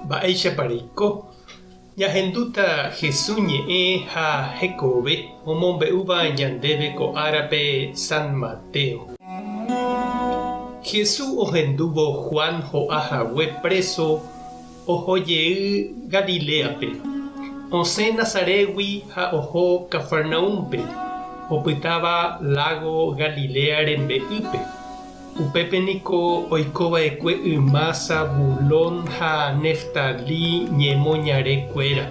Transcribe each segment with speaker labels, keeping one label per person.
Speaker 1: Mba'éichapa reiko? Ñahendúta Jesús ñe'ẽ ha hekove omombe'úva ñandéve ko árape San Mateo. Jesús ohendúvo Juan ho'a hague préso oho jey Galiléape. Osẽ Nazarégui ha oho Cafarnaúmpe, opytáva lágo Galilea rembe'ýpe. Upépe niko oiko va'ekue yma Zabulón ha Neftalí ñemoñare kuéra.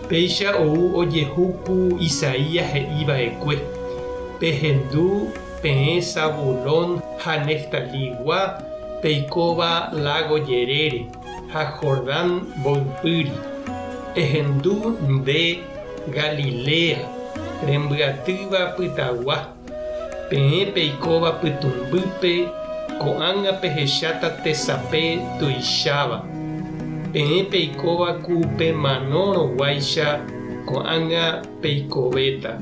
Speaker 1: Péicha ou ojehu ku Isaías he'i va'ekue, Pehendu peẽ Zabulón ha Neftalígua peikóva lágo jerére ha Jordán mboypýri. Ehendu nde, Galilea, rembyatýva pytagua. Peẽ peikóva pytũmbýpe, ko'ág̃a pehecháta tesape tuicháva. Peẽ peikóva ku pemanórõguáicha, ko'ág̃a peikovéta.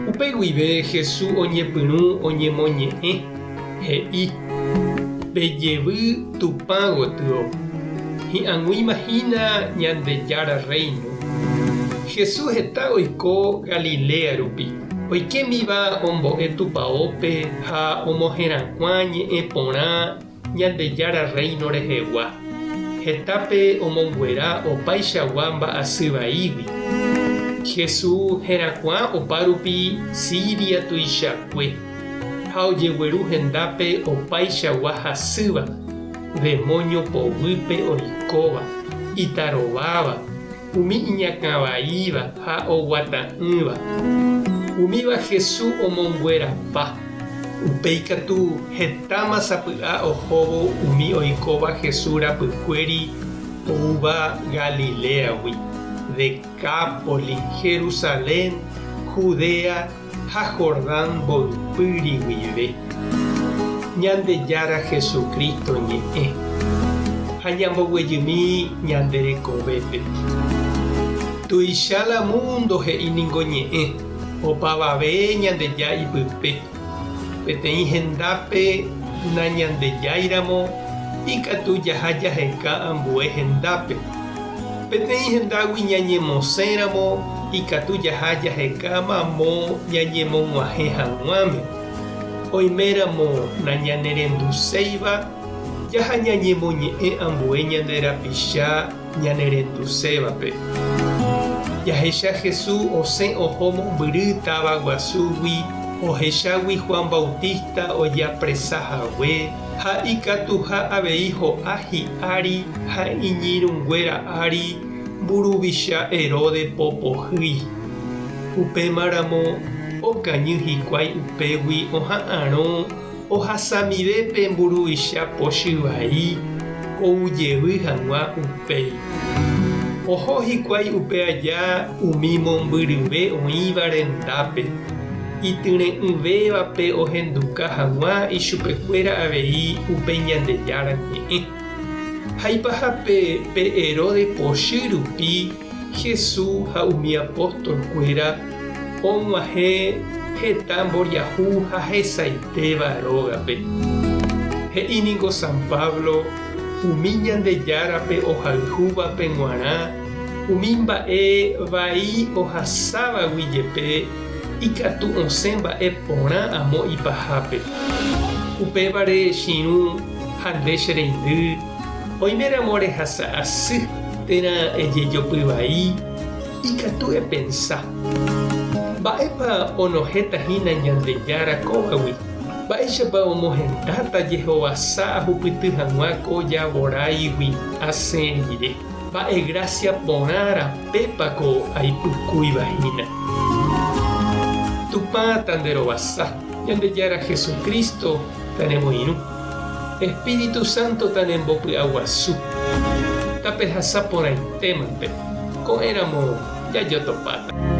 Speaker 1: Upe guive Jesús oñepyrũ oñemoñe'ẽ, he'i, Pejevy Tupã gotyo, hi'ag̃uíma hína Ñandejára Rréino. Jesús heta oiko Galilea rupi. Oikémiva ombo'e tupaópe ha omoherakuã ñe'ẽ porã Ñandejára Rréino rehegua. Hetápe omonguera opaichagua mba'asy vaígui. Jesús herakuã opárupi Siria tuichakue, ha ojegueru hendápe opaichagua hasýva, demóño poguýpe oikóva, itarováva, Umi iñakãvaíva ha oguata'ỹva. Umíva Jesús omonguerapa. Upéi katu hetáma sapy'a ohóvo umi oikóva Jesús rapykuéri oúva Galiléagui, Decápolis, Jerusalén, Judea ha Jordán mboypýri guive. Ñandejára Jesucristo ñe'ẽ, ha ñamboguejymi ñande rekovépe. Tuicha la mundo he'i ningo ñe'ẽ, opavave Ñandeja ipype. Peteĩ hendápe nañandejáiramo ikatu jaha jaheka ambue hendápe. Peteĩ hendágui ñañemosẽramo ikatu jaha jaheka mamo ñañemog̃uahẽ hag̃uáme. Oiméramo nañanerenduséiva, jaha ñañemoñe'ẽ ambue ñande rapicha ñanerendusévape. Jahecha Jesús osẽ oho mombyry táva guasúgui ohechágui Juan Bautista ojeapresa hague ha ikatuha avei ho'a hi'ári ha iñirũnguéra ári mburuvicha Herodes po pohýi. Upémaramo okañy hikuái upégui oha'arõ ohasamive pe mburuvicha pochy vai ou jevy hag̃ua upéi. Oho hikuái upe aja umi mombyryve oĩva rendápe, ityre'ỹvévape ohenduka hag̃ua ichupekuéra avei upe Ñandejára ñe'ẽ. Ha ipahápe pe Herodes pochy rupi Jesús ha umi apóstol-kuéra og̃uahẽ heta mboriahu ha hesaitéva rógape. He'i ningo San Pablo umi Ñandejárape ohayhúvape g̃uarã umi mba'e vai ohasávagui jepe ikatu osẽ mba'e porã amo ipahápe. Upévare che irũ ha nde che reindy, oiméramo rehasa asy térã ejejopy vai, ikatu epensa, Mba'épa onohẽta hína Ñandejára kóvagui? Mba'éichapa omohendáta jehovasa ahupyty hag̃ua ko javoráigui asẽ rire? Mba'e grásia porã rapépa ko aipykúiva hína? Tupã tanderovasa, Ñandejára Jesucristo tanemoirũ. Espíritu Santo tanembopy'aguasu. Tapehasa porãitémante, ko'ẽramo jajotopáta.